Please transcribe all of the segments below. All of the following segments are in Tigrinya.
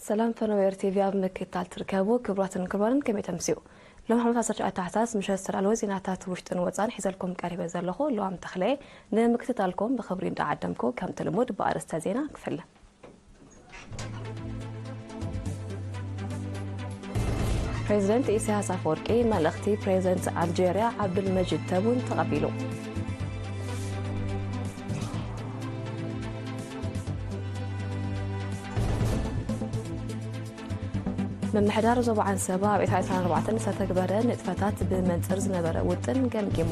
ሰላም ፈነወ ኤር ቲቪ ኣብ ምክትታል ትርከቡ ክቡራትን ክቡራንን፣ ከመይ ተምስዩ? ሎም ሓሙስ ዓሰርተ ትሽዓተ ታሕሳስ ምሸት ዝተዳለወ ዜናታት ውሽጥን ወፃን ሒዘልኩም ቀሪበ ዘለኹ ለዋም ተኽለየ። ንምክትታልኩም ብኽብሪ እንዳዓደምኩ፣ ከምቲ ልሙድ ብኣርእስተ ዜና ክፍለ። ፕሬዚደንት ኢሳያስ ኣፈወርቂ መልእኽቲ ፕሬዚደንት ኣልጄርያ ዓብዱልመጂድ ተቡን ተቐቢሉ። ምምሕዳር ዞባ ዓንሰባ ኣብ ዕስራን ኣርባዕተን ዝተተግበረ ንጥፈታት ብመንጽር ዝነበረ ውጥን ገምጊሙ።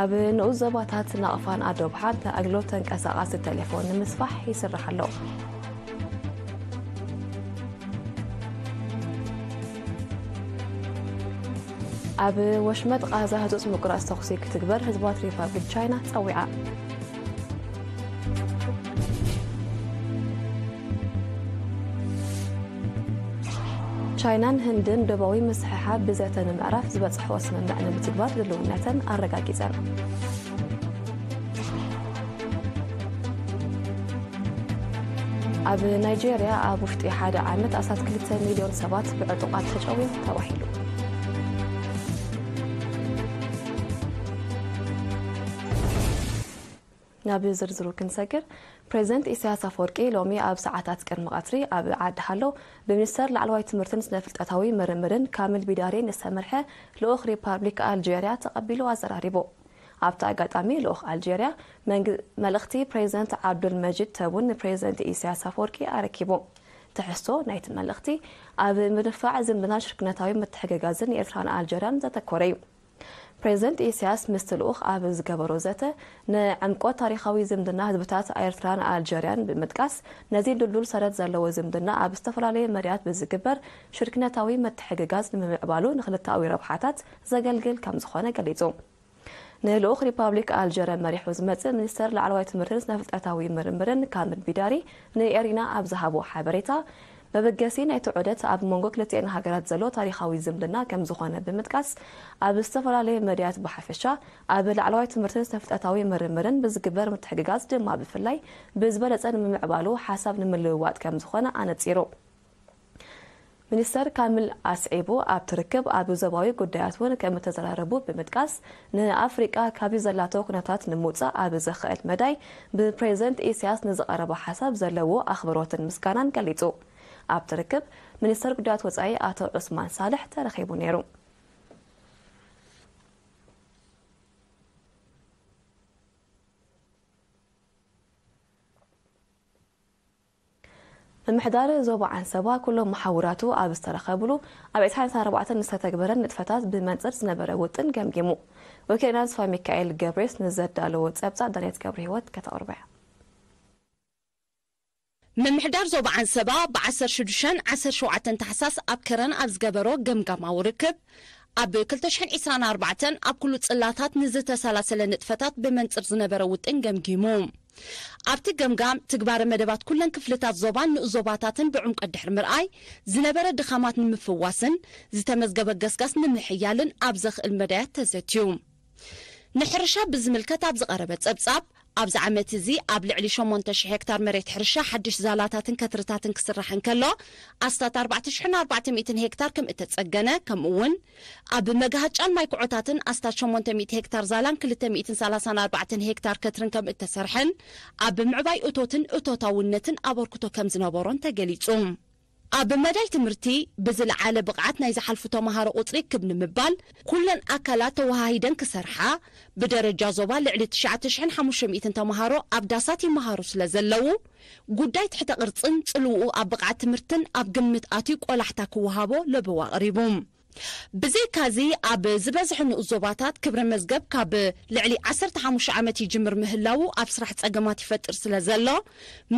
ኣብ ንኡስ ዞባታት ናቕፋን ኣዶብሓን ኣገልግሎት ተንቀሳቓሲ ቴሌፎን ንምስፋሕ ይስራሕ ኣሎ። ኣብ ወሽመጥ ቃዛ ህጹጽ ምቁራጽ ተኹሲ ክትግበር ህዝባዊት ሪፓብሊክ ቻይና ጸዊዓ። ቻይናን ህንድን ዶባዊ ምስሕሓብ ብዘተ ንምዕራፍ ዝበጽሕኦ ስምምዕ ንምትግባር ድልውነተን ኣረጋጊጸን። ኣብ ናይጄርያ ኣብ ውሽጢ ሓደ ዓመት ኣስታት ክልተ ሚልዮን ሰባት ብዕጡቓት ተጨውዮም ተባሂሉ። ናብ ዝርዝሩ ክንሰግር፣ ፕሬዚደንት ኢሳያስ ኣፈወርቂ ሎሚ ኣብ ሰዓታት ቅድሚ ቀትሪ ኣብ ዓዲ ሃሎ ብሚኒስተር ላዕለዋይ ትምህርትን ስነ ፍልጠታዊ ምርምርን ካሚል ቢዳሪ ዝተመርሐ ልኡኽ ሪፓብሊክ ኣልጄርያ ተቐቢሉ ኣዘራሪቡ። ኣብቲ ኣጋጣሚ ልኡኽ ኣልጄርያ መንግ-፣ መልእኽቲ ፕሬዚደንት ዓብዱል መጂድ ተቡን ንፕሬዚደንት ኢሳያስ ኣፈወርቂ ኣረኪቡ። ትሕዝቶ ናይቲ መልእኽቲ ኣብ ምድንፋዕ ዝምድና ሽርክነታዊ ምትሕግጋዝን ኤርትራን ኣልጄርያን ዘተኮረ እዩ። ፕሬዚደንት ኢሳያስ ምስቲ ልኡኽ ኣብ ዝገበሮ ዘተ፣ ንዕምቆት ታሪኻዊ ዝምድና ህዝብታት ኤርትራን ኣልጀርያን ብምጥቃስ፣ ነዚ ድልዱል ሰረት ዘለዎ ዝምድና ኣብ ዝተፈላለየ መዳያት ብዝግበር ሽርክነታዊ ምትሕግጋዝ ንምምዕባሉ ንክልተኣዊ ረብሓታት ዘገልግል ከም ዝኾነ ገሊጹ። ንልኡኽ ሪፓብሊክ ኣልጀርያ መሪሑ ዝመጽእ ሚኒስተር ላዕለዋይ ትምህርትን ስነ-ፍልጠታዊ ምርምርን ካምል ቢዳሪ ንኤሪና ኣብ ዝሃቦ ሓበሬታ፣ መበገሲ ናይቲ ዑደት ኣብ መንጎ ክልቲኤን ሃገራት ዘሎ ታሪኻዊ ዝምድና ከም ዝኾነ ብምጥቃስ፣ ኣብ ዝተፈላለየ መዳያት ብሓፈሻ፣ ኣብ ላዕለዋይ ትምህርትን ስነ-ፍልጠታዊ ምርምርን ብዝግበር ምትሕግጋዝ ድማ ብፍላይ ብዝበለጸ ንምምዕባሉ ሓሳብ ንምልውዋጥ ከም ዝኾነ ኣነጺሩ። ሚኒስተር ካምል ኣስዒቡ፣ ኣብቲ ርክብ ኣብ ዞባዊ ጉዳያት እውን ከም እተዘራረቡ ብምጥቃስ፣ ንኣፍሪቃ ካብዚ ዘላቶ ኩነታት ንምውጻእ ኣብ ዘኽእል መዳይ ብፕሬዚደንት ኢሳያስ ንዝቐረበ ሓሳብ ዘለዎ ኣኽብሮትን ምስጋናን ገሊጹ። ኣብቲ ርክብ፣ ሚኒስተር ጉዳያት ወጻኢ ኣቶ ዑስማን ሳልሕ ተረኺቡ ነይሩ። ምምሕዳር ዞባ ዓንሰባ ኩሎም መሓውራቱ ኣብ ዝተረኸብሉ ኣብ ዕስራን ኣርባዕተን ዝተተግበረ ንጥፈታት ብመንጽር ዝነበረ ውጥን ገምጊሙ። ወኪልና ተስፋ ሚካኤል ገብሬስ ንዘዳለዎ ጸብጻብ ዳንኤት ገብረ ህይወት ከተቕርቦ እያ። ምምሕዳር ዞባ ዓንሰባ ብ ዓሰርተ ሽዱሽተን ዓሰርተ ሸውዓተን ታሕሳስ ኣብ ከረን ኣብ ዝገበሮ ገምጋማዊ ርክብ፣ ኣብ ክልተ ሽሕን ዕስራን ኣርባዕተን ኣብ ኩሉ ጽላታት ንዝተሰላሰለ ንጥፈታት ብመንጽር ዝነበረ ውጥን ገምጊሙ። ኣብቲ ገምጋም፣ ትግባረ መደባት ኩለን ክፍልታት ዞባን ንኡስ ዞባታትን ብዕምቆት ድሕሪ ምርኣይ፣ ዝነበረ ድኻማት ንምፍዋስን ዝተመዝገበ ገስጋስ ንምሕያልን ኣብ ዘኽእል መዳያት ተዘትዩ። ንሕርሻ ብዝምልከት ኣብ ዝቐረበ ጸብጻብ፣ ኣብዚ ዓመት እዚ ኣብ ልዕሊ ሸሞንተ ሽሕ ሄክታር መሬት ሕርሻ ሓድሽ ዛላታትን ከትርታትን ክስራሕ እንከሎ፣ ኣስታት ኣርባዕተ ሽሕን ኣርባዕተ ሚእትን ሄክታር ከም እተጸገነ፣ ከምኡ እውን ኣብ መጋሃጫን ማይ ኩዖታትን ኣስታት ሸሞንተ ሚእቲ ሄክታር ዛላን ክልተ ሚእትን ሰላሳን ኣርባዕተን ሄክታር ከትርን ከም እተሰርሐን፣ ኣብ ምዕባይ እቶትን እቶታውነትን ኣበርክቶ ከም ዝነበሮን ተገሊጹ። ኣብ መዳይ ትምህርቲ ብዝለዓለ ብቕዓት ናይ ዝሓልፉ ተምሃሮ ቁጽሪ ክብ ንምባል፣ ኩለን ኣካላት ተወሃሂደን ክሰርሓ፣ ብደረጃ ዞባ ልዕሊ ትሽዓተ ሽሕን ሓሙሽተ ሚእትን ተምሃሮ ኣብ ዳሳት ይመሃሩ ስለ ዘለዉ፣ ጉዳይ ትሕተ ቅርጽን ጽልውኡ ኣብ ብቕዓት ትምህርትን ኣብ ግምት ኣትዩ ቆላሕታ ክወሃቦ ለበዋ ኣቕሪቡ። ብዘይካዚ፣ ኣብ ዝበዝሑ ንኡስ ዞባታት ክብረ መዝገብ ካብ ልዕሊ ዓሰርተ ሓሙሽተ ዓመት ይጅምር ምህላዉ ኣብ ስራሕ ጸገማት ይፈጥር ስለ ዘሎ፣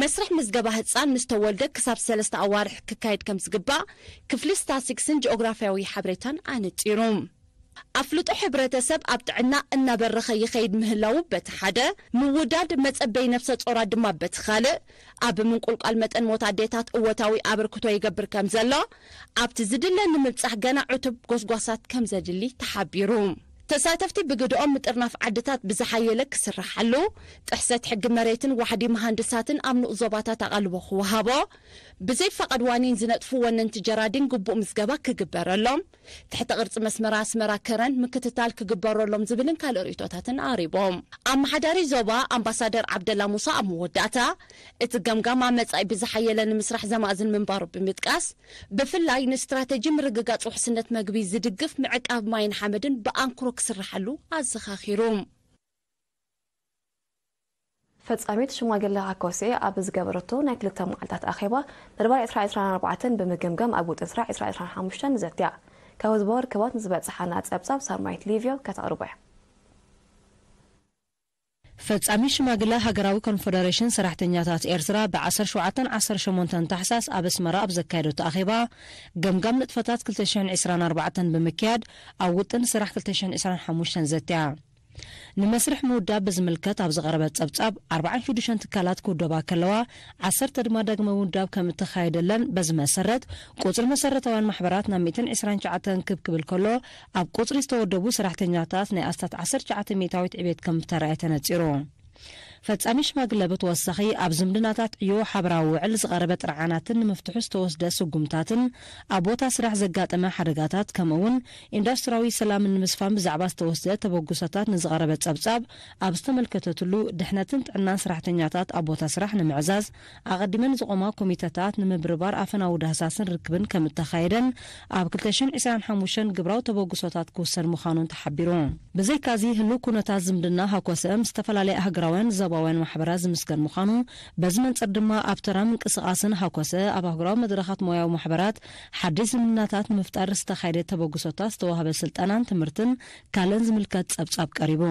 መስርሕ ምዝገባ ህጻን ምስ ተወልደ ክሳብ ሰለስተ ኣዋርሕ ክካየድ ከም ዝግባእ ክፍሊ ስታስቲክስን ጂኦግራፍያዊ ሓበሬታን ኣነጺሩ። ኣፍልጦ ሕብረተሰብ ኣብ ጥዕና እናበረኸ ይኸይድ ምህላዉ በቲ ሓደ፣ ምውዳድ መጸበይ ነፍሰ ጾራት ድማ በቲ ካልእ፣ ኣብ ምንቁልቋል መጠን ሞት ኣዴታት እወታዊ ኣበርክቶ ይገብር ከም ዘሎ፣ ኣብቲ ዝድለ ንምብጻሕ ገና ዕቱብ ጎስጓሳት ከም ዘድሊ ተሓቢሩ። ተሳተፍቲ ብግድኦም ምጥርናፍ ዓድታት ብዝሓየለ ክስርሓሉ፣ ጥሕሰት ሕጊ መሬትን ዋሕዲ መሃንድሳትን ኣብ ንኡስ ዞባታት ኣቓልቦ ክወሃቦ፣ ብዘይ ፈቓድ ዋኒን ዝነጥፉ ወነንቲ ጀራዲን ግቡእ ምዝገባ ክግበረሎም፣ ትሕተ ቅርጺ መስመር ኣስመራ ከረን ምክትታል ክግበረሎም ዝብልን ካልእ ርእይቶታትን ኣቕሪቦም። ኣመሓዳሪ ዞባ ኣምባሳደር ዓብደላ ሙሳ ኣብ መወዳእታ፣ እቲ ገምጋም ኣብ መጻኢ ብዝሓየለ ንምስራሕ ዘማእዝን ምንባሩ ብምጥቃስ፣ ብፍላይ ንስትራተጂ ምርግጋጽ ውሕስነት መግቢ ዝድግፍ ምዕቃብ ማይን ሓመድን ብኣንክሮ ክስርሓሉ ኣዘኻኺሩ። ፈጻሚት ሽማግለ ሃኮሴ ኣብ ዝገበረቶ ናይ ክልተ መዓልታት ኣኼባ፣ መደባት ዕስራ ዕስራን ኣርባዕተን ብምግምጋም ኣብ ውጥን ስራሕ ዕስራ ዕስራን ሓሙሽተን ዘትያ። ካብ ህዝባዊ ርክባት ንዝበጽሓና ጸብጻብ ሳማይት ሊቭዮ ከተቕርቦ እያ። ፈጻሚ ሽማግለ ሃገራዊ ኮንፈደሬሽን ሰራሕተኛታት ኤርትራ ብ ዓሰርተ ሸውዓተን ዓሰርተ ሸሞንተን ታሕሳስ ኣብ ኣስመራ ኣብ ዘካየደቶ ኣኼባ፣ ገምጋም ንጥፈታት ክልተ ሽሕን ዕስራን ኣርባዕተን ብምክያድ፣ ኣብ ውጥን ስራሕ ክልተ ሽሕን ዕስራን ሓሙሽተን ዘትያ። ንመስርሕ ምውዳብ ብዝምልከት ኣብ ዝቐረበ ጸብጻብ፣ ኣርባዓን ሽዱሽተን ትካላት ክውደባ ከለዋ፣ ዓሰርተ ድማ ዳግመ ምውዳብ ከም እተኻየደለን፣ በዚ መሰረት፣ ቁጽሪ መሰረታውያን ማሕበራት ናብ ሚእትን ዕስራን ትሽዓተን ክብ ክብል ከሎ፣ ኣብ ቁጽሪ ዝተወደቡ ሰራሕተኛታት ናይ ኣስታት ዓሰርተ ትሽዓተ ሚእታዊት ዕቤት ከም እተራእየ ተነጺሩ። ፈጻሚ ሽማግለ ብተወሳኺ፣ ኣብ ዝምድናታት ዕዮ ሓበራዊ ውዕል ዝቐረበ ጥርዓናትን ንምፍትሑ ዝተወስደ ስጉምታትን፣ ኣብ ቦታ ስራሕ ዘጋጠመ ሓደጋታት፣ ከምኡ እውን ኢንዱስትሪያዊ ሰላም ንምስፋን ብዛዕባ ዝተወስደ ተበግሶታት ንዝቐረበ ጸብጻብ ኣብ ዝተመልከተትሉ፣ ድሕነትን ጥዕናን ሰራሕተኛታት ኣብ ቦታ ስራሕ ንምዕዛዝ ኣቐዲመን ዝቖማ ኮሚተታት ንምብርባር ኣፈናዊ ዳህሳስን ርክብን ከም እተኻየደን ኣብ ክልተ ሽሕን ዕስራን ሓሙሽተን ግብራዊ ተበግሶታት ክውሰድ ምዃኑን ተሓቢሩ። ብዘይካዚ፣ ህሉው ኩነታት ዝምድና ሃኮሰ ምስ ዝተፈላለያ ሃገራውያን ዞባውያን ማሕበራት ዝምስገን ምዃኑ፣ በዚ መንጽር ድማ ኣብ ተራ ምንቅስቓስን ሃኮሰ ኣብ ኣህጉራዊ መድረኻት ሞያዊ ማሕበራት ሓድሽ ዝምድናታት ንምፍጣር ዝተኻየደ ተበግሶታት ዝተዋህበ ስልጠናን ትምህርትን ካልእን ዝምልከት ጸብጻብ ቀሪቡ።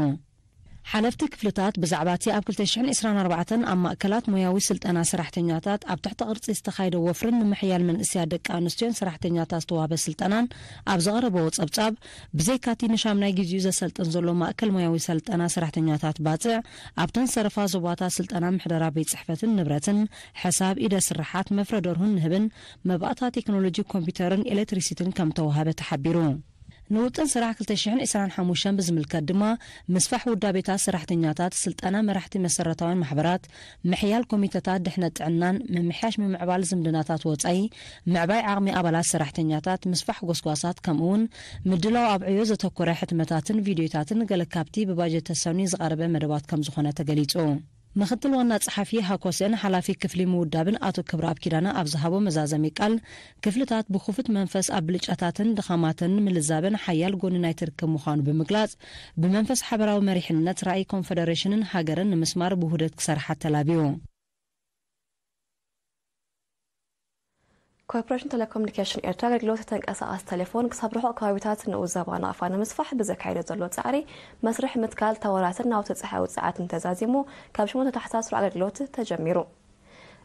ሓለፍቲ ክፍልታት ብዛዕባ እቲ ኣብ ክልተ ሽሕን ዕስራን ኣርባዕተን ኣብ ማእከላት ሞያዊ ስልጠና ሰራሕተኛታት ኣብ ትሕቲ ቅርጺ ዝተኻየደ ወፍርን ምምሕያል መንእሰያት ደቂ ኣንስትዮን ሰራሕተኛታት ዝተዋህበ ስልጠናን ኣብ ዘቕረበዎ ጸብጻብ፣ ብዘይካቲ ንሻምናይ ግዜኡ ዘሰልጥን ዘሎ ማእከል ሞያዊ ሰልጠና ሰራሕተኛታት ባጽዕ፣ ኣብተን ዝተረፋ ዞባታት ስልጠና ምሕደራ ቤት ጽሕፈትን ንብረትን፣ ሕሳብ፣ ኢደ ስርሓት፣ መፍረ ደርሁን ንህብን፣ መባእታ ቴክኖሎጂ ኮምፒውተርን ኤሌክትሪሲቲን ከም ተዋሃበ ተሓቢሩ። ንውጥን ስራሕ ክልተ ሽሕን ዕስራን ሓሙሽተን ብዝምልከት ድማ፣ ምስፋሕ ውዳቤታት ሰራሕተኛታት፣ ስልጠና መራሕቲ መሰረታውያን ማሕበራት፣ ምሕያል ኮሚተታት ድሕነት ጥዕናን ምምሕያሽ ምምዕባል ዝምድናታት ወጻኢ፣ ምዕባይ ዓቕሚ ኣባላት ሰራሕተኛታት፣ ምስፋሕ ጎስጓሳት፣ ከምኡ እውን ምድላው ኣብ ዕዮ ዘተኮረ ሕትመታትን ቪድዮታትን ገለ ካብቲ ብባጀት ተሰንዩ ዝቐረበ መደባት ከም ዝኾነ ተገሊጹ። ምክትል ዋና ጸሓፊ ሃኮሰን ሓላፊ ክፍሊ ምውዳብን ኣቶ ክብረኣብ ኪዳነ ኣብ ዝሃቦ መዛዘሚ ቃል፣ ክፍልታት ብኽፉት መንፈስ ኣብ ብልጫታትን ድኻማትን ንምልዛብን ሓያል ጎኒ ናይቲ ርክብ ምዃኑ ብምግላጽ፣ ብመንፈስ ሓበራዊ መሪሕነት ራእይ ኮንፈደሬሽንን ሃገርን ንምስማር ብውህደት ክሰርሓ ተላብዩ። ኮርፖሬሽን ቴሌኮሙኒኬሽን ኤርትራ ኣገልግሎት ተንቀሳቓሲ ቴሌፎን ክሳብ ርሑቕ ከባቢታት ንኡስ ዞባ ናቕፋ ንምስፋሕ ብዘካየዶ ዘሎ ጻዕሪ፣ መስርሕ ምትካል ታወራትን ናውቲ ጸሓይ ውጽዓትን ተዛዚሙ፣ ካብ ሸሞንተ ታሕሳስ ስሩዕ ኣገልግሎት ተጀሚሩ።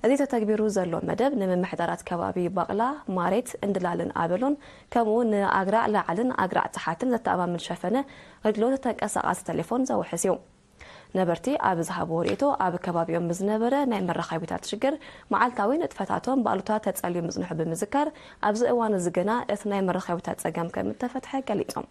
እዚ ተተግቢሩ ዘሎ መደብ፣ ንምምሕዳራት ከባቢ ባቕላ፣ ማሬት፣ እንድላልን ኣበሎን፣ ከምኡ ንኣግራዕ ላዕልን ኣግራዕ ታሓትን ዘተኣማምን ሸፈነ ኣገልግሎት ተንቀሳቓሲ ቴሌፎን ዘውሕስ እዩ። ነበርቲ ኣብ ዝሃብዎ ርእይቶ፣ ኣብ ከባቢኦም ብዝነበረ ናይ መራኸቢታት ሽግር፣ መዓልታዊ ንጥፈታቶም ብኣሉታ ተጸልዩ ምጽንሑ ብምዝካር፣ ኣብዚ እዋን እዚ ግና እቲ ናይ መራኸቢታት ጸገም ከም እተፈትሐ ገሊጾም።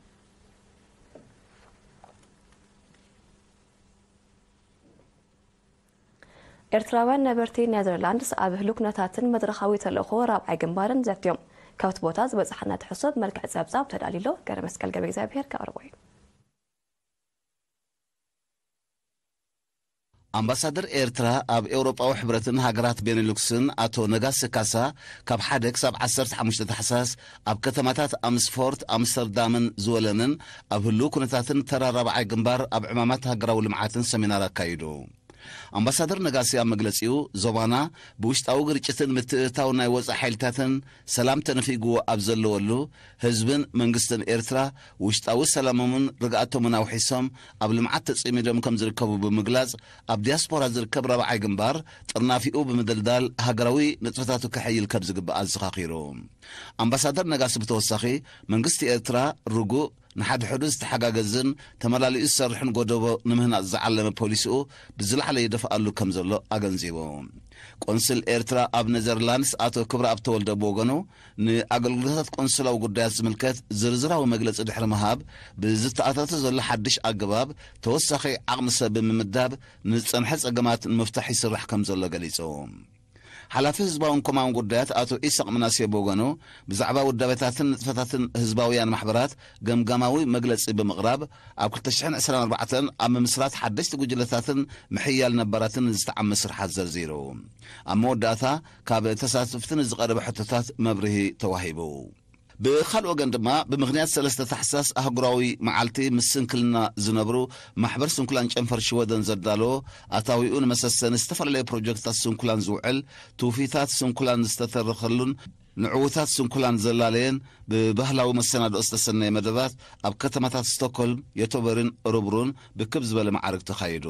ኤርትራውያን ነበርቲ ኔዘርላንድስ ኣብ ህሉው ኩነታትን መድረኻዊ ተልእኾ ራብዓይ ግንባርን ዘትዮም። ካብቲ ቦታ ዝበጽሓና ትሕዝቶ ብመልክዕ ጸብጻብ ተዳልዩ ኣሎ። ገረመስቀል ገብረ እግዚኣብሔር ከቕርቦ እዩ። ኣምባሳደር ኤርትራ ኣብ ኤውሮጳዊ ሕብረትን ሃገራት ቤኔሉክስን ኣቶ ነጋሲ ካሳ፣ ካብ ሓደ ክሳብ ዓሰርተ ሓሙሽተ ታሕሳስ ኣብ ከተማታት ኣምስፎርት፣ ኣምስተርዳምን ዝወለንን ኣብ ህሉው ኩነታትን ተራ ራብዓይ ግንባር ኣብ ዕማማት ሃገራዊ ልምዓትን ሰሚናር ኣካይዱ። ኣምባሳደር ነጋሲ ኣብ መግለጺኡ፣ ዞባና ብውሽጣዊ ግርጭትን ምትእትታው ናይ ወጻኢ ሓይልታትን ሰላም ተነፊግዎ ኣብ ዘለወሉ፣ ህዝብን መንግስትን ኤርትራ ውሽጣዊ ሰላሞምን ርግኣቶምን ኣውሒሶም ኣብ ልምዓት ተጸሚዶም ከም ዝርከቡ ብምግላጽ፣ ኣብ ዲያስፖራ ዝርከብ ራብዓይ ግንባር ጥርናፊኡ ብምድልዳል ሃገራዊ ንጥፈታቱ ከሐይል ከም ዝግባእ ኣዘኻኺሩ። ኣምባሳደር ነጋሲ ብተወሳኺ፣ መንግስቲ ኤርትራ ርጉእ፣ ንሓድሕዱ ዝተሓጋገዝን ተመላሊኡ ዝሰርሕን ጎደቦ ንምህናጽ ዝዓለመ ፖሊሲኡ ብዝለዓለ ይደፍኣሉ ከም ዘሎ ኣገንዚቡ። ቆንስል ኤርትራ ኣብ ኔዘርላንድስ ኣቶ ክብረኣብ ተወልደ ብወገኑ፣ ንኣገልግሎታት ቆንስላዊ ጉዳያት ዝምልከት ዝርዝራዊ መግለጺ ድሕሪ ምሃብ፣ ብዝተኣታተ ዘሎ ሓድሽ ኣገባብ ተወሳኺ ዓቕሚ ሰብ ብምምዳብ፣ ንዝጸንሐ ጸገማት ንምፍታሕ ይስራሕ ከም ዘሎ ገሊጹ። ሓላፊ ህዝባውን ኮማውን ጉዳያት ኣቶ ኢሳቕ ምናሴ ብወገኑ፣ ብዛዕባ ውዳቤታትን ንጥፈታትን ህዝባውያን ማሕበራት ገምጋማዊ መግለጺ ብምቕራብ፣ ኣብ ክልተ ሽሕን ዕስራን ኣርባዕተን ኣብ ምምስራት ሓደሽቲ ጉጅለታትን ምሕያል ነባራትን ዝተዓመ ስርሓት ዘርዚሩ። ኣብ መወዳእታ፣ ካብ ተሳተፍቲ ንዝቐረበ ሕቶታት መብርሂ ተዋሂቡ። ብኻልእ ወገን ድማ፣ ብምኽንያት ሰለስተ ታሕሳስ ኣህጉራዊ መዓልቲ ምስ ስንክልና ዝነብሩ፣ ማሕበር ስንኩላን ጨንፈር ሽወደን ዘዳለዎ፣ ኣታዊኡ ንመሰሰኒ ዝተፈላለዩ ፕሮጀክትታት ስንኩላን ዝውዕል፣ ትውፊታት ስንኩላን ዝተተረኸሉን ንዕውታት ስንኩላን ዘላለየን፣ ብባህላዊ መሰናድኦ ዝተሰነየ መደባት ኣብ ከተማታት ስቶክሆልም፣ ዮቶበርን ኦረብሩን ብክብ ዝበለ ማዕርግ ተኻይዱ።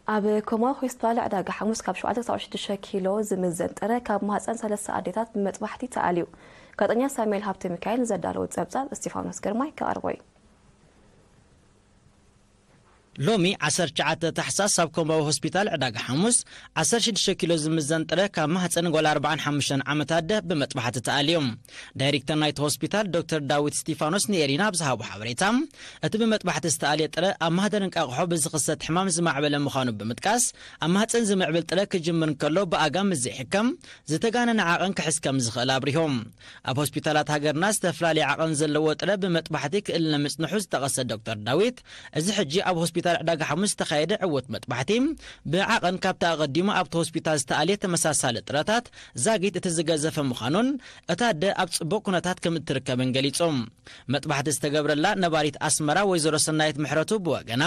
ኣብ ኮማ ሆስፒታል ዕዳጋ ሓሙስ ካብ ሸውዓተ ክሳብ ሽዱሽተ ኪሎ ዝምዘን ጥረ ካብ ማህፀን ሰለስተ ኣዴታት ብመጥባሕቲ ተኣልዩ። ጋዜጠኛ ሳሙኤል ሃብተ ሚካኤል ንዘዳለዎ ጸብጻብ እስጢፋኖስ ግርማይ ከቕርቦ እዩ። ሎሚ ዓሰርተ ትሽዓተ ታሕሳስ ኣብ ኮማዊ ሆስፒታል ዕዳጋ ሓሙስ ዓሰርተ ሽዱሽተ ኪሎ ዝምዘን ጥረ ካብ ማህፀን ጓል ኣርባዓን ሓሙሽተን ዓመት ኣደ ብመጥባሕቲ ተኣልዮም። ዳይሬክተር ናይቲ ሆስፒታል ዶክተር ዳዊት ስቲፋኖስ ንኤሪና ኣብ ዝሃቦ ሓበሬታ፣ እቲ ብመጥባሕቲ ዝተኣልየ ጥረ ኣብ ማህደር እንቃቕሖ ብዝኽሰት ሕማም ዝማዕበለ ምዃኑ ብምጥቃስ፣ ኣብ ማህፀን ዝምዕብል ጥረ ክጅምር እንከሎ ብኣጋ ምስ ዘይሕከም ዝተጋነነ ዓቐን ክሕዝ ከም ዝኽእል ኣብሪሆም። ኣብ ሆስፒታላት ሃገርና ዝተፈላለየ ዓቐን ዘለዎ ጥረ ብመጥባሕቲ ክእለ ምጽንሑ ዝጠቐሰ ዶክተር ዳዊት፣ እዚ ሕጂ ኣብ ሆስፒታል ዕዳጋ ሓሙስ ዝተኻየደ ዕውት መጥባሕቲ ብዓቐን ካብቲ ኣቐዲሙ ኣብቲ ሆስፒታል ዝተኣልየ ተመሳሳሊ ጥረታት ዛጊት እቲ ዝገዘፈ ምዃኑን እታ ኣደ ኣብ ጽቡቕ ኩነታት ከም እትርከብን ገሊጹ። መጥባሕቲ ዝተገብረላ ነባሪት ኣስመራ ወይዘሮ ሰናይት ምሕረቱ ብወገና፣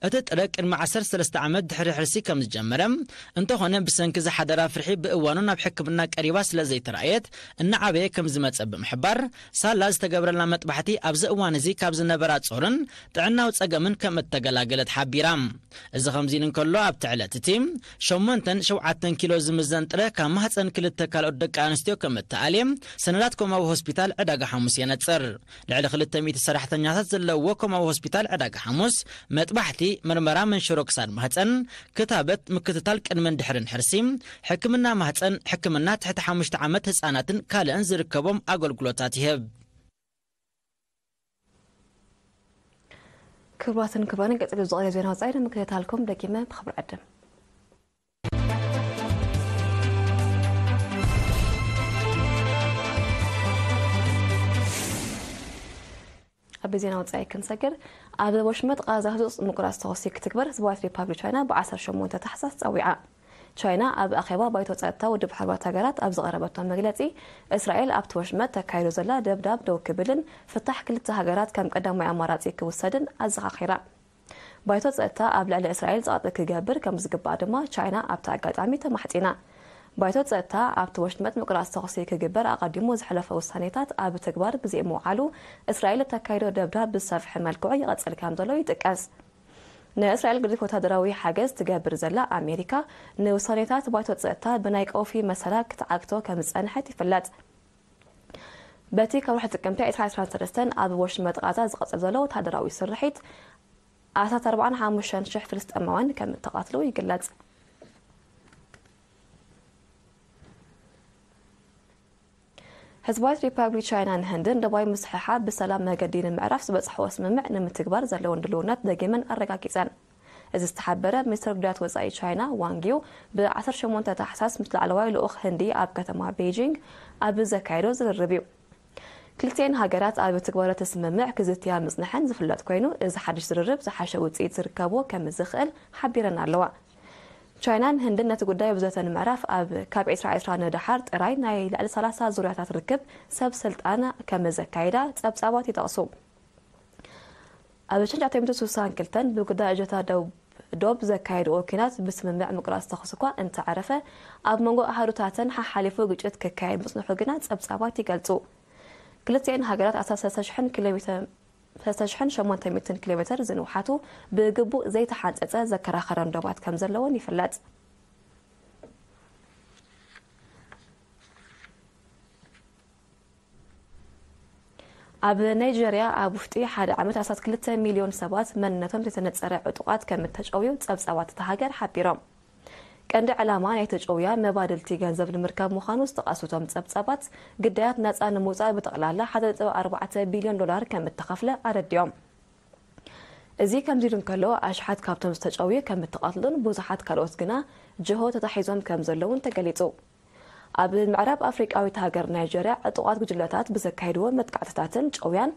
እቲ ጥረ ቅድሚ ዓሰርተ ሰለስተ ዓመት ድሕሪ ሕርሲ ከም ዝጀመረ፣ እንተኾነ ብሰንኪ ዝሓደራ ፍርሒ ብእዋኑ ናብ ሕክምና ቀሪባ ስለ ዘይተራእየት እናዓበየ ከም ዝመጸ ብምሕባር፣ ሳላ ዝተገብረላ መጥባሕቲ ኣብዚ እዋን እዚ ካብ ዝነበራ ጾርን ጥዕናዊ ጸገምን ከም እተገላገለት ሓቢራ። እዚ ከምዚ ኢሉ እንከሎ፣ ኣብቲ ዕለት እቲ ሸሞንተን ሸውዓተን ኪሎ ዝምዘን ጥረ ካብ ማህፀን ክልተ ካልኦት ደቂ ኣንስትዮ ከም እተኣልየ ሰነዳት ኮማዊ ሆስፒታል ዕዳጋ ሓሙስ የነጽር። ልዕሊ ክልተ ሚእቲ ሰራሕተኛታት ዘለውዎ ኮማዊ ሆስፒታል ዕዳጋ ሓሙስ መጥባሕቲ፣ ምርመራ መንሽሮ ክሳድ ማህፀን፣ ክታበት፣ ምክትታል ቅድምን ድሕርን ሕርሲ፣ ሕክምና ማህፀን፣ ሕክምና ትሕቲ ሓሙሽተ ዓመት ህፃናትን ካልእን ዝርከቦም ኣገልግሎታት ይህብ። ክቡራትን ክቡራንን፣ ቀጺሉ ዝቐርብ ዜና ወጻኢ ንምክትታልኩም ደጊመ ብኽብሪ ዕድም። ኣብ ዜና ወጻኢ ክንሰግር፣ ኣብ ወሽመጥ ቃዛ ህጹጽ ምቁራጽ ተኹሲ ክትግበር ህዝባዊት ሪፓብሊክ ቻይና ብዓሰርተ ሸሞንተ ታሕሳስ ጸዊዓ። ቻይና ኣብ ኣኼባ ባይቶ ጸጥታ ውድብ ሕቡራት ሃገራት ኣብ ዝቐረበቶ መግለጺ፣ እስራኤል ኣብቲ ወሽመጥ ተካይዶ ዘላ ደብዳብ ደው ክብልን ፍታሕ ክልተ ሃገራት ከም ቀዳማይ ኣማራጺ ክውሰድን ኣዘኻኺራ። ባይቶ ጸጥታ ኣብ ልዕሊ እስራኤል ጸቕጢ ክገብር ከም ዝግባእ ድማ ቻይና ኣብቲ ኣጋጣሚ ተማሕጺና። ባይቶ ጸጥታ ኣብቲ ወሽመጥ ምቁራጽ ተኹሲ ክግበር ኣቐዲሙ ዘሕለፎ ውሳኔታት ኣብ ተግባር ብዘይምውዓሉ፣ እስራኤል እተካይዶ ደብዳብ ብዝሰፍሐ መልክዑ ይቐጽል ከም ዘሎ ይጥቀስ። ንእስራኤል ገዚፍ ወታደራዊ ሓገዝ ትገብር ዘላ ኣሜሪካ፣ ንውሳኔታት ባይቶ ጸጥታ ብናይ ቀውፊ መሰላ ክትዓግቶ ከም ዝጸንሐት ይፍለጥ። በቲ ካብ ወርሒ ጥቅምቲ ዕስራ ዕስራን ሰለስተን ኣብ ወሽመጥ ቃዛ ዝቐጽል ዘሎ ወታደራዊ ስርሒት፣ ኣስታት ኣርባዓን ሓሙሽተን ሽሕ ፍልስጤማውያን ከም እተቓትሉ ይግለጽ። ህዝባዊት ሪፓብሊክ ቻይናን ህንድን ደቡባዊ ምስሕሓብ ብሰላም መገዲ ንምዕራፍ ዝበጽሕዎ ስምምዕ ንምትግባር ዘለወን ድልውነት ደጊመን ኣረጋጊጸን። እዚ ዝተሓበረ፣ ሚኒስትር ጉዳያት ወጻኢ ቻይና ዋንግ ዩ ብዓሰርተ ሸሞንተ ታሕሳስ ምስ ላዕለዋይ ልኡኽ ህንዲ ኣብ ከተማ ቤጂንግ ኣብ ዘካየዶ ዝርርብ እዩ። ክልቲኤን ሃገራት ኣብ ትግባረ እቲ ስምምዕ ክዝትያ ምጽንሐን ዝፍለጥ ኮይኑ፣ እዚ ሓድሽ ዝርርብ ዝሓሸ ውጽኢት ዝርከብዎ ከም ዝኽእል ሓቢረን ኣለዋ። ቻይናን ህንድን ነቲ ጉዳይ ብዘተን ምዕራፍ ኣብ ካብ ዕስራ ዕስራ ንደሓር ጥራይ ናይ ልዕሊ ሰላሳ ዙርያታት ርክብ ሰብ ስልጣን ከም ዘካይዳ ጸብጻባት ይጠቕሱ። ኣብ ሽሕን ትሽዓተ ሚእትን ስሳን ክልተን ብጉዳይ እጀታ ደቡብ ዶብ ዘካየድዎ ኲናት ብስምምዕ ምቁራጽ ተኹሲ እኳ እንተዓረፈ፣ ኣብ መንጎ ኣሃዱታተን ሓሓሊፉ ግጭት ክካየድ ምጽንሑ ግና ጸብጻባት ይገልጹ። ክልቲኤን ሃገራት ኣስታት ሰለስተ ሽሕን ኪሎ ሜተር፣ ሰለስተ ሽሕን ሸሞንተ ሚእትን ኪሎ ሜተር ዝንውሓቱ ብግቡእ ዘይተሓንጸጸ ዘከራኸረን ዶባት ከም ዘለወን ይፍለጥ። ኣብ ናይጀርያ ኣብ ውሽጢ ሓደ ዓመት ኣስታት ክልተ ሚልዮን ሰባት መንነቶም ዘይተነጸረ ዕጡቓት ከም እተጨውዩ ጸብጻባት እታ ሃገር ሓቢሮም። ቀንዲ ዕላማ ናይቲ ጨውያ መባድልቲ ገንዘብ ንምርካብ ምዃኑ ዝጠቐሱ እቶም ጸብጻባት፣ ግዳያት ናጻ ንምውጻእ ብጠቕላላ ሓደ ነጥቢ ኣርባዕተ ቢልዮን ዶላር ከም እተኸፍለ ኣረዲኦም። እዚ ከምዚ ኢሉ እንከሎ፣ ኣሽሓት ካብቶም ዝተጨውዩ ከም እተቐትሉን ብዙሓት ካልኦት ግና ጅሆ ተታሒዞም ከም ዘለውን ተገሊጹ። ኣብ ምዕራብ ኣፍሪቃዊት ሃገር ናይጀርያ ዕጡቓት ጉጅለታት ብዘካየድዎ መጥቃዕትታትን ጨውያን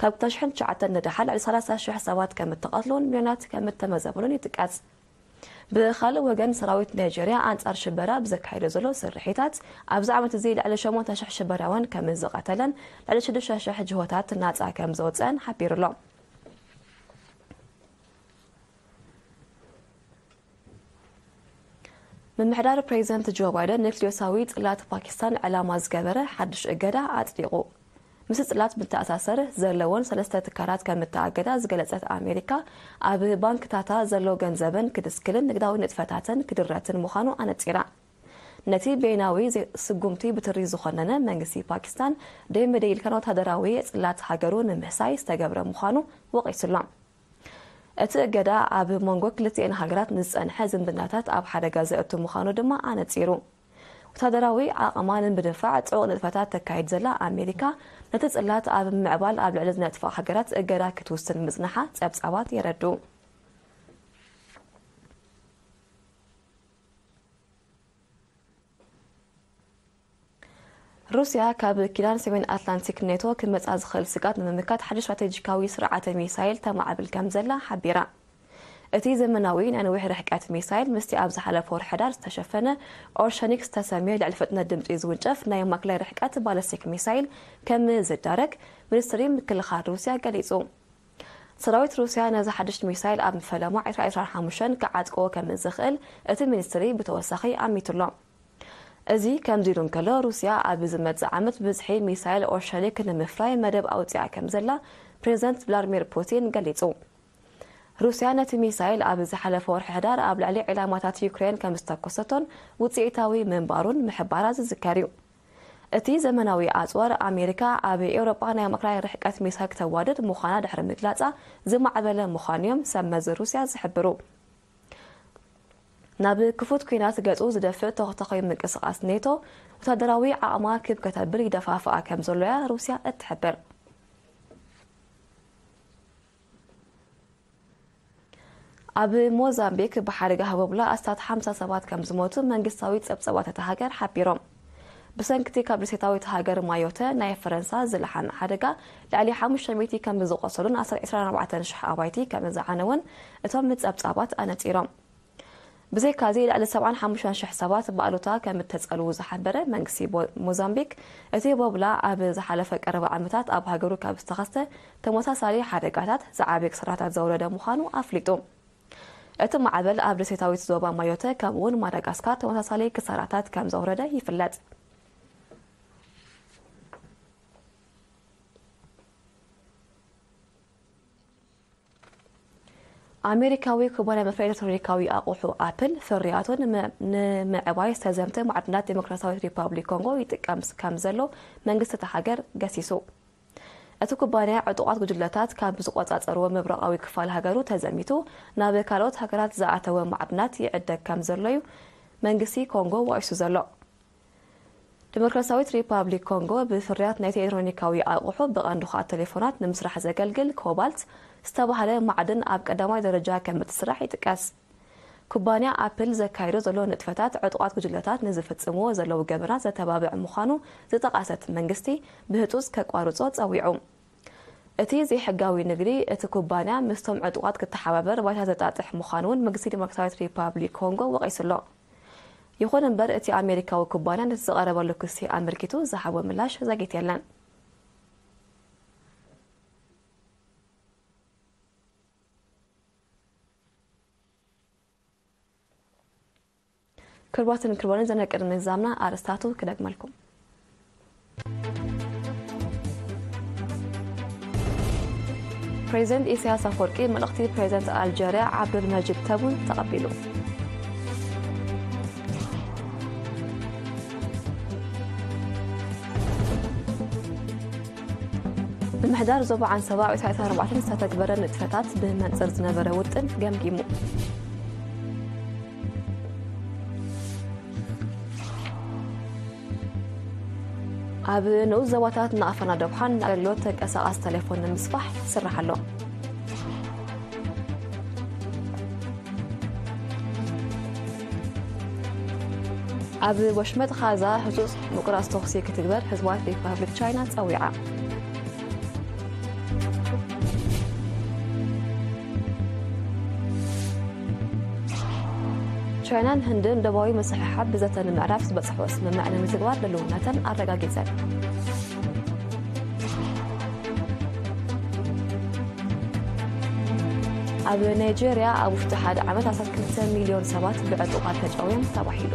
ካብ ክልተ ሽሕን ትሽዓተን ንደሓር ልዕሊ ሰላሳ ሽሕ ሰባት ከም እተቐትሉን ሚልዮናት ከም እተመዘበሩን ይጥቀስ። ብኻልእ ወገን ሰራዊት ናይጀርያ ኣንጻር ሽበራ ብዘካየዶ ዘሎ ስርሒታት ኣብዚ ዓመት እዚ ልዕሊ ሸሞንተ ሽሕ ሽበራውያን ከም ዝቐተለን ልዕሊ ሽዱሽተ ሽሕ ጅሆታት ናጻ ከም ዘውጸአን ሓቢሩ ኣሎ። ምምሕዳር ፕሬዚደንት ጆ ባይደን ኒክሊዮሳዊ ጽላት ፓኪስታን ዕላማ ዝገበረ ሓድሽ እገዳ ኣጽዲቑ። ምስ ጽላት ብተኣሳሰር ዘለዎን ሰለስተ ትካላት ከም እተኣገዳ ዝገለጸት ኣሜሪካ፣ ኣብ ባንክታታ ዘሎ ገንዘበን ክድስክልን ንግዳዊ ንጥፈታተን ክድረትን ምዃኑ ኣነጺራ። ነቲ በይናዊ ዘ- ስጉምቲ ብትሪ ዝኾነነ መንግስቲ ፓኪስታን ደይ መደይ ኢልካን ወታደራዊ ጽላት ሃገሩ ንምህሳይ ዝተገብረ ምዃኑ ወቒሱላ። እቲ እገዳ ኣብ መንጎ ክልቲኤን ሃገራት ንዝጸንሐ ዝምድናታት ኣብ ሓደጋ ዘእቱ ምዃኑ ድማ ኣነጺሩ። ወታደራዊ ዓቕማ ንምድንፋዕ ጽዑቕ ንጥፈታት ተካይድ ዘላ ኣሜሪካ፣ ነቲ ጽላት ኣብ ምምዕባል ኣብ ልዕሊ ዝነጥፋ ሃገራት እገዳ ክትውስን ምጽንሓ ጸብጻባት የረድኡ። ሩስያ ካብ ኪዳን ሰሜን ኣትላንቲክ ኔቶ ክመጻ ዝኽእል ስግኣት ንምምካት ሓደ ስትራቴጂካዊ ስርዓተ ሚሳይል ተማዕብል ከም ዘላ ሓቢራ። እቲ ዘመናዊ ናይ ነዊሕ ርሕቀት ሚሳይል ምስቲ ኣብ ዝሓለፈ ወርሒ ሕዳር ዝተሸፈነ ኦርሸኒክ ዝተሰምየ ልዕሊ ፍጥነት ድምጺ ዝውንጨፍ ናይ ማእከላይ ርሕቀት ባለስቲክ ሚሳይል ከም ዝዳረግ ሚኒስትሪ ምክልኻል ሩስያ ገሊጹ። ሰራዊት ሩስያ ነዚ ሓድሽ ሚሳይል ኣብ ፈለማ ዕስራ ዕስራን ሓሙሽተን ክዓጥቅዎ ከም ዝኽእል እቲ ሚኒስትሪ ብተወሳኺ ኣሚቱሎ። እዚ ከምዚ ኢሉ እንከሎ፣ ሩስያ ኣብ ዝመጽእ ዓመት ብዝሒ ሚሳይል ኦርሸኒክ ንምፍራይ መደብ ኣውጺኣ ከም ዘላ ፕሬዚደንት ቭላድሚር ፑቲን ገሊጹ። ሩስያ ነቲ ሚሳይል ኣብ ዝሓለፈ ወርሒ ሕዳር ኣብ ልዕሊ ዒላማታት ዩክሬን ከም ዝተኮሰቶን ውጽኢታዊ ምንባሩን ምሕባራ ዝዝከር እዩ። እቲ ዘመናዊ ኣጽዋር ኣሜሪካ ኣብ ኤውሮጳ ናይ ማእከላይ ርሕቀት ሚሳይል ክተዋድድ ምዃና ድሕሪ ምግላጻ ዝማዕበለ ምዃኑ እዮም ሰብ መዚ ሩስያ ዝሕብሩ። ናብ ክፉት ኲናት ገጹ ዝደፍእ ተኽተኻዊ ምንቅስቓስ ኔቶ ወታደራዊ ዓቕማ ክብ ከተብል ይደፋፍኣ ከም ዘሎ እያ ሩስያ እትሕብር። ኣብ ሞዛምቢክ ብሓደጋ ህቦብላ ኣስታት ሓምሳ ሰባት ከም ዝሞቱ መንግስታዊ ጸብጸባት እታ ሃገር ሓቢሮም። ብሰንክቲ ካብ ደሴታዊት ሃገር ማዮተ ናይ ፈረንሳ ዝለሓን ሓደጋ ልዕሊ ሓሙሽተ ሚእቲ ከም ዝቖሰሉን ኣስታት ዕስራን ኣርባዕተን ሽሕ ኣባይቲ ከም ዝዓነወን እቶም ጸብጻባት ኣነጺሮም። ብዘይካዚ ልዕሊ ሰብዓን ሓሙሽተን ሽሕ ሰባት ብኣሉታ ከም እተጸልዉ ዝሓበረ መንግስቲ ቦ- ሞዛምቢክ፣ እቲ ቦብላ ኣብ ዝሓለፈ ቀረባ ዓመታት ኣብ ሃገሩ ካብ ዝተኸስተ ተመሳሳሊ ሓደጋታት ዝዓበየ ክሳራታት ዘውረደ ምዃኑ ኣፍሊጡ። እቲ ማዕበል ኣብ ደሴታዊት ዞባ ማዮተ ከምኡውን ማዳጋስካር ተመሳሳሊ ክሳራታት ከም ዘውረደ ይፍለጥ። ኣሜሪካዊ ኩባንያ መፍረይ ኤሌክትሮኒካዊ ኣቑሑ ኣፕል ፍርያቱ ንመ- ንምዕባይ ዝተዘምተ ማዕድናት ዴሞክራሲያዊት ሪፓብሊክ ኮንጎ ይጥቀም ከም ዘሎ መንግስቲ እታ ሃገር ገሲሱ። እቲ ኩባንያ ዕጡቓት ጉጅለታት ካብ ዝቆጻጸርዎ ምብራቓዊ ክፋል ሃገሩ ተዘሚቱ ናብ ካልኦት ሃገራት ዝኣተወ ማዕድናት ይዕደግ ከም ዘሎ እዩ መንግስቲ ኮንጎ ወቒሱ ዘሎ። ዲሞክራሲያዊት ሪፓብሊክ ኮንጎ ብፍርያት ናይቲ ኤሌክትሮኒካዊ ኣቑሑ ብቐንዱ ኸኣ ቴሌፎናት ንምስራሕ ዘገልግል ኮባልት ዝተባህለ ማዕድን ኣብ ቀዳማይ ደረጃ ከም እትስራሕ ይጥቀስ። ኩባንያ ኣፕል ዘካይዶ ዘሎ ንጥፈታት ዕጡቓት ጉጅለታት ንዝፍጽምዎ ዘለዉ ገበናት ዘተባብዕ ምዃኑ ዝጠቐሰት መንግስቲ ብህጹጽ ከቋርጾ ጸዊዑ። እቲ ዘይሕጋዊ ንግዲ እቲ ኩባንያ ምስቶም ዕጡቓት ክተሓባበር ባይታ ዘጣጥሕ ምዃኑ እውን መንግስቲ ዲሞክራሲያዊት ሪፓብሊክ ኮንጎ ወቒሱ ኣሎ። ይኹን እምበር እቲ ኣሜሪካዊ ኩባንያ ነቲ ዝቐረበሉ ክሲ ኣመልኪቱ ዝሃቦ ምላሽ ዘግየት የለን። ክቡራትን ክቡራንን ዘነ ቅድሚ ዛምና ኣርእስታቱ ክደግመልኩም። ፕሬዚደንት ኢሳያስ ኣፈወርቂ መልእኽቲ ፕሬዚደንት ኣልጀርያ ዓብዱል መጂድ ተቡን ተቐቢሉ። ምሕዳር ዞባ ዓንሰባ ዕስራን ኣርባዕተን ዝተተግበረ ንጥፈታት ብመንጽር ዝነበረ ውጥን ገምጊሙ። ኣብ ንኡስ ዞባታት ንኣፈና ደብሓን ንኣገልግሎት ተንቀሳቓሲ ቴሌፎን ንምስፋሕ ይስራሕ ኣሎ። ኣብ ወሽመጥ ኻዛ ህጹጽ ምቁራጽ ተኹሲ ክትግበር ህዝባዊት ሪፓብሊክ ቻይና ጸዊዓ። ቻይናን ህንድን ደባዊ ምስሕሓብ ብዘተ ንምዕራፍ ዝበጽሕዎ ስምምዕ ንምትግባር ድልውነተን ኣረጋጊጸን። ኣብ ናይጄርያ ኣብ ውሽጢ ሓደ ዓመት ኣስታት ክልተ ሚልዮን ሰባት ብዕጡቓት ተጨውዮም ተባሂሉ።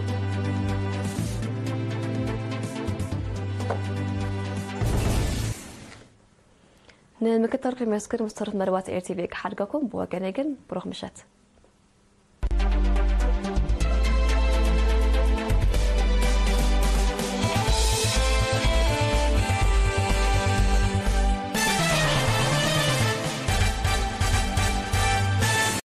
ንምክትታልኩም የመስግን። ምስ ተረፍ መደባት ኤርቲቪ ክሓድገኩም። ብወገነይ ግን ብሩኽ ምሸት።